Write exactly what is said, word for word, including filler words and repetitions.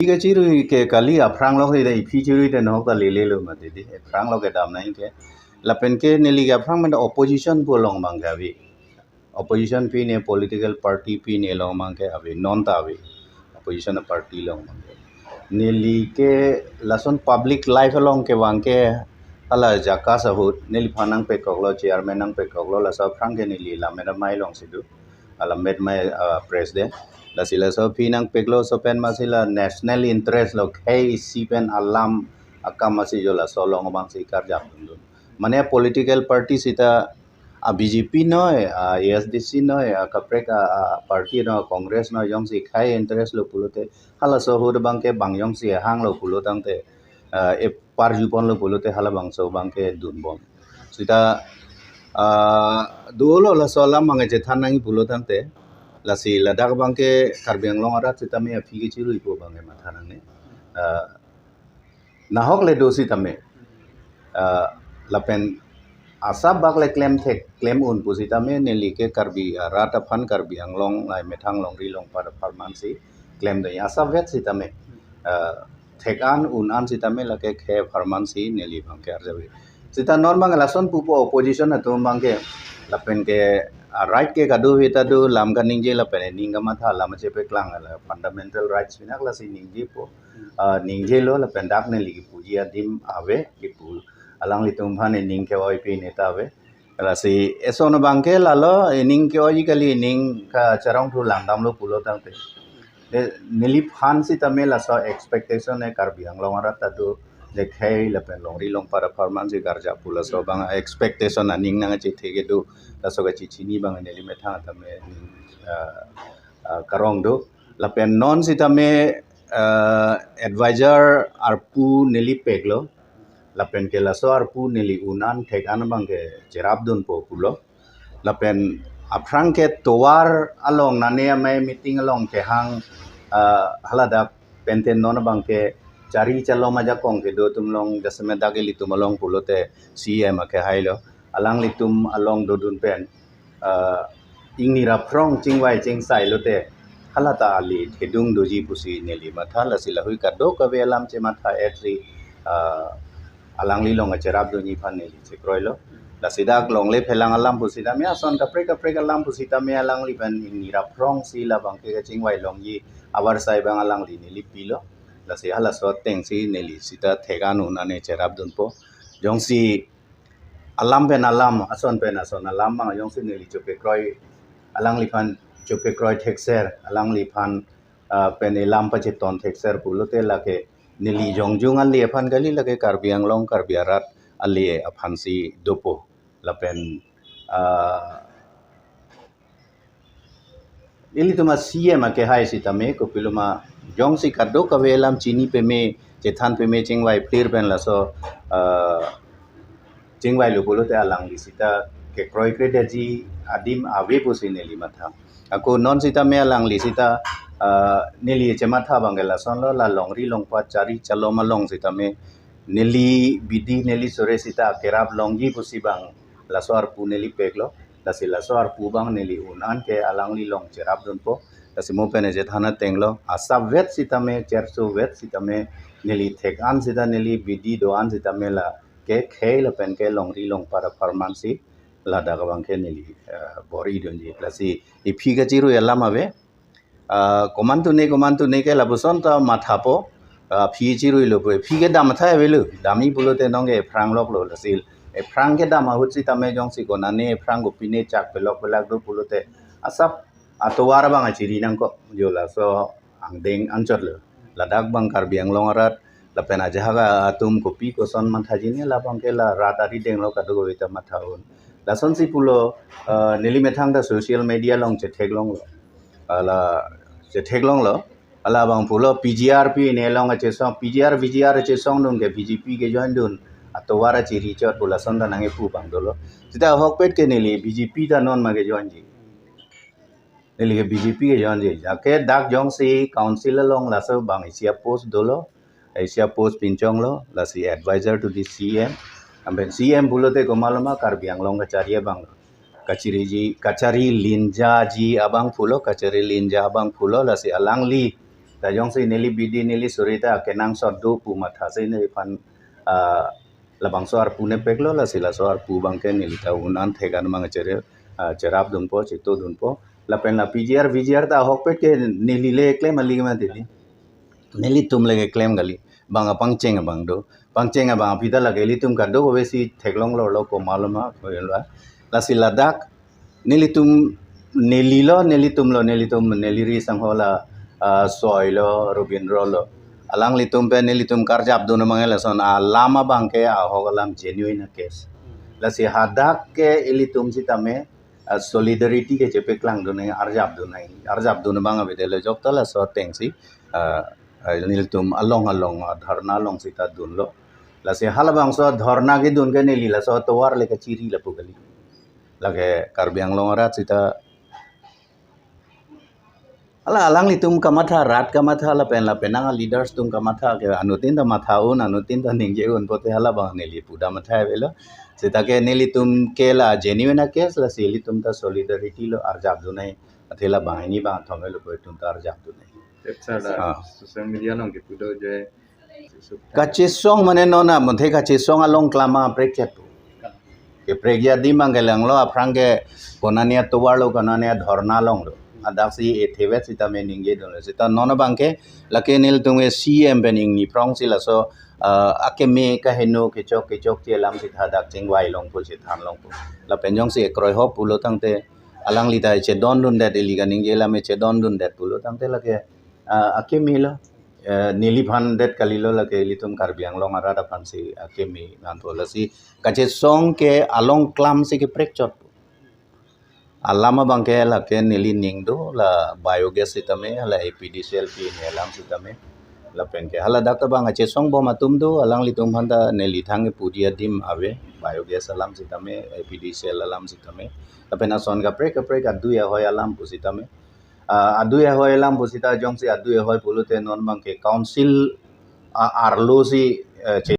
Iphi kachirui ke kali, aphrang lo ke da iphi chirui te nok ta lele lo mati di. Aphrang lo kedam nangji ke. Lapen ke neli ke aphrang mena opposition pu along abang ke ave. Opposition pine, political party pine along abang ke ave, non ta ave. Opposition party along abang ke. Neli ke lason public life along kevang ke hala JACAS ahut, neliphan nangpekoklo, chairman nangpekoklo, laso aphrang ke neli Lammet Amei alongsi do. Lammet Amei, ah, president. Lasi laso aphi nangpeklo, laso pen masi la national interest lo, khei isi pen alam akam masi jo laso along abangsi karjap dun. Mane political party sita, ah, BJP noi, ah, ASDC noi, ah, kaprek, ah, ah, party noi, Congress noi, jongsi khei interest lo pulote, halaso ahut abang ke bang jongsi hanglo pulo tangte, ah, e parju ponlo pulote halabangso abang ke dunbom. Sita, ah, dolo laso alam abang chethan nangji pulo tangte, lasi ladak abang ke Karbi Anglong arat sitame aphi kachirui pu abang ke matha nangne. Ah, nahok le do sitame. Ah, lapen asap bak le klem thek, klem un pusitame, neli ke Karbi arat aphan, Karbi Anglong lai methang longri longpat apharman si klem do. Asap vet sitame, ah, thek an un an sitame lake khei apharman si neli abang ke arjave. Sita non abang lason pupo, opposition atum abang ke, lapen ke, ah, right ke kadokave ta do, lam kaningje lapen ning kamatha, lam chepeklang, la fundamental rights pinak, lasi ningjepo. Ah, ningjelo lapen dak neli kipuji adim ave, kipu alanglitum aphan ining ke-oi pine ta ave. Lasi eson abang ke lalo ining ke-oiji kali, ining kacharong thu langdamlo pulo tangte. De, neliphan sitame laso expectation e Karbi Anglong arat ta do, de khei lapen longri longpat apharman si karjap pu laso abang expectation aning nangchethe kedo, laso kachechini abang neli methang tame ning, ah, ah, karong do. Lapen non sitame, ah, advisor arpu neli peklo. Lapen ke laso arpu neli un an thek an abang ke cherap dunpo pulo. Lapen aphrang ke tovar along Nane Amei meeting along kehang, ah, haladak penten non abang ke chari chalom ajakong kedo atum along, jasemet dak ilitum along pulote CEM akehai lo. Alanglitum along dodun pen, ah, ingni ra phrong chingvai chingsai lote, hala ta ali thedung doji pusi neli matha, lasi lahui kadokave alam chematha et si, ah, alangli along acherap dunji aphan neli chekroilo. Lasi dak longle phelang alam pusitame, ason kaprek kaprek alam pusitame alangliphan ingni ra phrong si labang ke kachingvai longji avarsai abang alangli neli pilo. Lasi halaso ateng si neli sita thek an un an cherap dunpo. Jongsi alam pen alam, ason pen ason alam abang jongsi neli chopekroi, alangliphan chopekroi thekser, alangliphan, ah, pen elam pacheton thekser pulote lake neli jongjung ale aphan kali, lake Karbi Anglong, Karbi arat ale aphan si dopo. Lapen, ah, ilitum a-CEM akehai sitame, kopiloma jongsi kadokave alam chini peme, chethan peme, chingvai phlir pen laso, ah, chingvailo pulote alangli sita kekroikre detji adim ave pusi neli matha. Ako non sitame alangli sita, ah, neli chematha abang ke lasonlo, la longri longpat chari chalom along sitame neli bidi neli sore sita kerap longji pusi abang laso arpu neli peklo. Lasi laso arpu abang neli un an ke alangli along cherap dunpo. Lasi mo pen chethan atenglo, asap vet sitame, cherso vet sitame, neli thek an sita, neli bidi do an sitame lake khei lapen ke longri longpat apharman si ladak abang ke neli, eh, bor-i dunji. Lasi iphi kachirui alam ave. Ah, komantu ne, komantu ne ke lapuson ta mathapo. Ah, aphi chiruilo pu, aphi kedam athai avelo. Damji pulote nonke ephrang loklo, lasi ephrang kedam ahut sitame jongsi konane ephrang kopine chak pelok pelak do pulote, asap atovar abang achiri nangkok, jo laso angdeng anchotlo. Ladak abang Karbi Anglong arat, lapen ajahak atum kopi koson mathaji ne, labang ke la rat arideng lo, kadokave ta matha un. Lasonsi pulo, eh, neli methang ta social media along chetheklonglo. Hala chetheklonglo. Halabang pulo PGR pine along achesong, PGR, VGR achesong dun ke BJP ke join dun, atovar achiri chot pu lason ta nangkepu abang dolo. Sita ahokpet ke neli BJP ta non ma ke joinji. Neli ke BJP ke joinji. Jake dak jongsi council along laso abang isi a-post dolo, isi a-post pinchonglo, lasi advisor to the CEM. Anpen CEM pulote komaloma, Karbi Anglong kachari abang lo. Kachiriji, kachari linjaji abang pulo, kachari linja abang pulo, lasi alangli Ta jongsi neli bidi neli suri ta kenangsot do pu matha si neliphan, ah, labangso arpu nepeklo, lasi laso arpu abangke neli ta un an thek an abang chere, ah, cherapdunpo, chetodunpo. Lapen la P G R, V G R ta ahokpet ke neli le klem kali mati di. Nelitum le keklem kali. Bang apangcheng abang do. Pangcheng abang aphi ta lake ilitum kadokave si theklonglorlo komaloma koyonlo. Lasi ladak nelitum, nelilo, nelitumlo, nelitum, neli ri sangho la, ah, Soilo, Robindro lo. Alanglitum pen nelitum karjapdun abang lason alam abangke ahok alam genuine case. Lasi hadak ke ilitum sitame, ah, solidarity ke chepaklangdun nang, arjapdun nang, arjapdun abang avedetlo, jokta laso atengsi, ah, ah, nelitum along along, ah, dharna along sita dunlo. Lasi halabangso dharna kedun ke neli laso tovar le kachiri lapu kali. Lake Karbi Anglong arat sita, hala alanglitum kamatha, rat kamatha, lapen lapen nang leaders atum kamatha ke anuttin ta matha un, anuttin ta ningje un pote halabang neli pudam matha avelo. Sita ke nelitum ke la genuine case, lasi ilitum ta solidarity lo arjapdun nang. Athe labang hini bang thom avelo pu itum ta arjapdun nang. Epsa da Ah. social media along kepu do je. Kachesong mane non amonthe kachesong along klama prekchet pu. Keprekji adim abangke langlo, aphrang ke konane atovar lo, konane adharna along lo. Adak si ethe vet sitame ningjedunlo. Sita non abangke lake nelitum ke C M pen ingni phrongsi laso, ah, akeme kaheno kechok kechokche alam sita hadak chingvai longpo, chethan longpo. Lapen jongsi ekroihop pulo tangte alangli ta chedondundet, ili kaningje alam chedondundet pulo tangte lake, ah, akeme lo. Eh, neliphan det kalilo, lake ilitum Karbi Anglong arat aphansi akeme manpo, lasi kachesong ke along klamsi keprekchot. Alam abangke lake neli ning do la biogas sitame, la A P D C L pini alam sitame. Lapen ke hala dak ta bang kachesong bom atum do, alanglitum aphan ta neli thang kepuji adim ave, biogas alam sitame, A P D C L alam sitame. Lapen ason kaprek kaprek adui ahoi alam pu sitame. Ah, adui ahoi alam pu sita jongsi adui ahoi pulote non abangke council, ah, arlo si, eh, che-